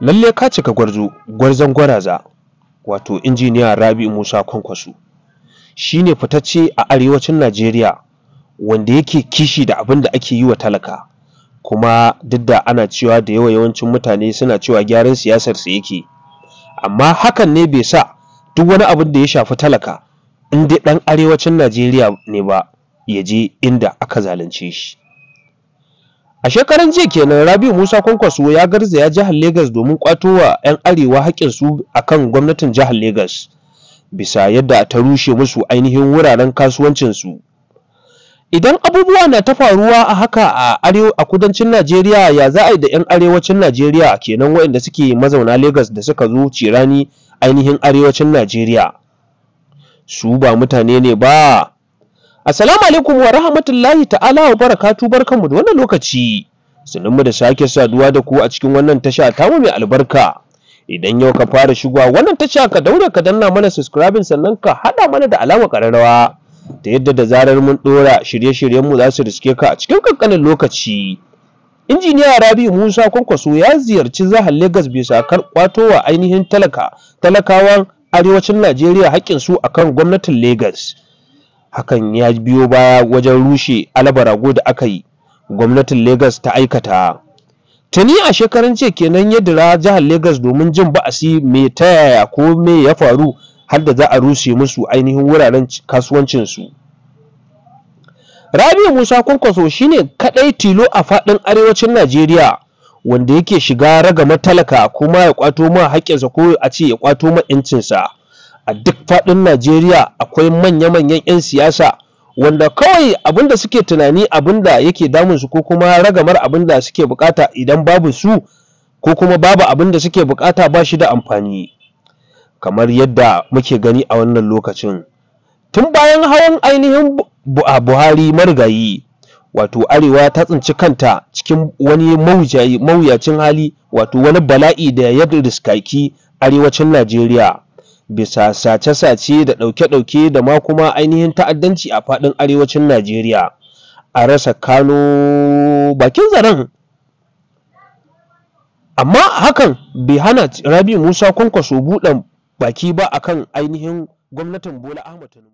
Lalle ka cika gwarzo, gwarzon gwaraza, wato Injiniya Rabi'u Musa Kwankwaso. Shi ne fitacce a arewacin Najeriya wanda yake kishi da abin da ake yi wa talaka. Kuma duk da ana cewa da yawa yawancin mutane suna cewa gyaran siyasarsa yake, amma hakan ne bai sa duk wani abin da ya shafi talaka in dai ɗan arewacin Najeriya ne ba ya je inda aka zalunce shi. A shekaran jiya kenan Rabi'u Musa Kwankwaso ya garzaya jihar Legas domin ƙwato wa 'yan arewa haƙƙinsu a kan gwamnatin jihar Legas bisa yadda ta rushe musu ainihin wuraren kasuwancinsu. Idan abubuwa na ta faruwa a haka a kudancin Najeriya, ya za a yi da 'yan arewacin Najeriya kenan waɗanda suke mazauna Legas da suka zo cirani ainihin arewacin Najeriya? Su ba mutane ne ba. Assalamu alaikum wa rahmatullahi ta'ala wa barakatu, barkanmu da wannan lokaci. Sannan da sake saduwa da ku a cikin wannan tasha tamu mai albarka. Idan yau ka fara shigowa wannan tasha, ka daure ka danna mana subscribing, sannan ka haɗa mana da alamar ƙararrawa, ta yadda da zarar mun ɗora shirye-shiryenmu za su riske ka a cikin ƙanƙanin lokaci. Injiniya Rabi'u Musa Kwankwaso ya ziyarci jihar Legas bisa kwato wa ainihin talakawan arewacin Najeriya haƙƙinsu akan gwamnatin Legas. Hakan ya biyo baya wajen rushe alabarago da aka yi gwamnatin Legas ta aikata. Tuni a shekaran jiya kenan ya dira jihar Legas domin jin ba'asi me ta yaya ko me ya faru har da za a rushe musu ainihin wuraren kasuwancinsu. Rabi'u Musa Kwankwaso shine kadai tilo a faɗin arewacin Najeriya wanda yake shiga ragamar talaka kuma ya kwato ma haƙƙinsa, ko a ce ya kwato ma 'yancinsa. A duk faɗin Najeriya akwai manya-manyan 'yan siyasa wanda kawai abinda suke tunani, abinda yake damunsu, ko kuma ragamar abinda suke bukata, idan babu su ko kuma babu abinda suke bukata ba shi da amfani, kamar yadda muke gani a wannan lokacin. Tun bayan hawan ainihin Buhari marigayi, wato arewa ta tsinci kanta cikin wani mawuyacin hali, wato wani bala'i da ya riskaki arewacin Najeriya bisa sace-sace da ɗauke-ɗauke da ma kuma ainihin ta'addanci a faɗin arewacin Najeriya. A rasa kano bakin zaren. Amma hakan bai hana Rabi'u Musa Kwankwaso buɗe baki ba akan ainihin gwamnatin Bola Ahmed Tinubu.